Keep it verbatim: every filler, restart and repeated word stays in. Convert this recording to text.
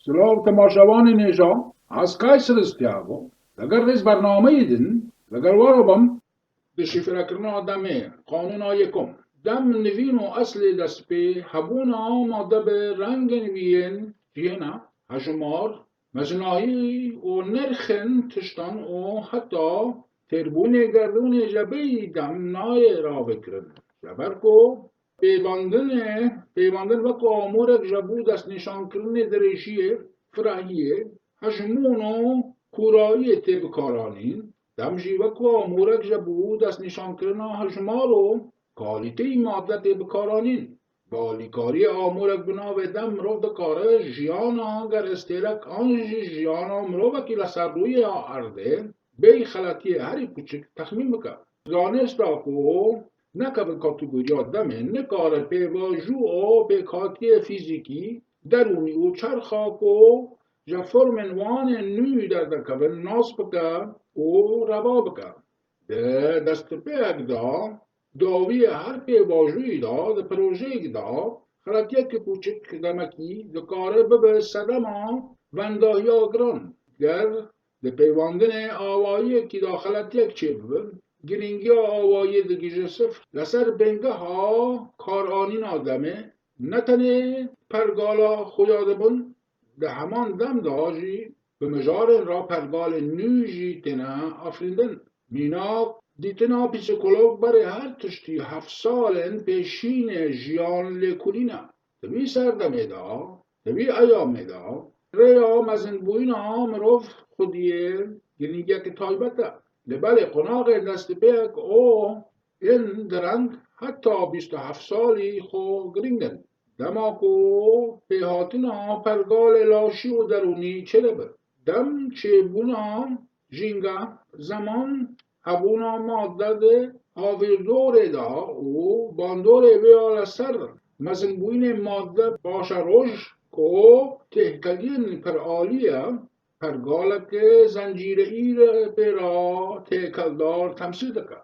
Silav temaşevanên hêja, ez Kayseriz Tiago. Leger rêz bernameyê din, leger we re bim. Deşîfrekirina demê, qanûna yekom. Dem nivîn û eslê destpê hebûna madde bi rengên wî yên cihêna, hejmar, mezinayî û nirxên tiştan û heta têrbûnê gerdûnê ji bêyî dem nayê ravekirin. Ji ber ku pêvandinê, pêvandin wek amûrek ji bo destnîşankirinê dirêjiyê, firehiyê, hejmûn û kûrayiyê tê bikaranîn, dem jî wek amûrek ji bo destnîşankirina hejmar û kalîteyî madde tê bikaranîn. Bi alîkariyê amûrek bi navê dem mirov dikare jiyana gerestêrek an jî jiyana mirovekî li ser rûyê erdê bêyî xeletiyê herî piçik texmîn bike. Zanista ku nekevin kategoriya demê nikare pêvajo û pêkhatiyê fîzîkî, derûnî û çerxa ku ji formên wan ên nû derdikevin nas bike û reva bike. Di destpêkek de dawiyê her pêvajoyî de di projeyek de xeletiyekî piçik demekî dikare bibe sedema wendahiya giran. Ger di pêvandinê awayiyekî de xeletiyek çêbibe, girîngiya awayiyê digihîje sifir. Li ser bingeha karanîna demê ne tenê pergala xuya dibin, di heman dem de jî bi mijarên re pergalên nû jî têne afirîndin. Mînak, dîtina psîkolog berê her tiştî heft salên pêşînê jiyan lêkolîn e. Di vî serdemê de, di vî eyamê de rêya mezinbûyîna mirov xwediyê girîngiyeke taybet e. Lê belê qonaxê destpêk û ên direng heta bîst û heft salî xwe girîng in. Dema ku pêhatina pergalê laşî û derûnî çêdibe, dem çêbûna jînga, zeman, hebûna madde di havîrdorê de û bandorê wê ya li ser mezinbûyînê madde paşeroj ku têkeliyên piralî ye, pergaleke zencîreyî li pê re têkeldar temsîl dike.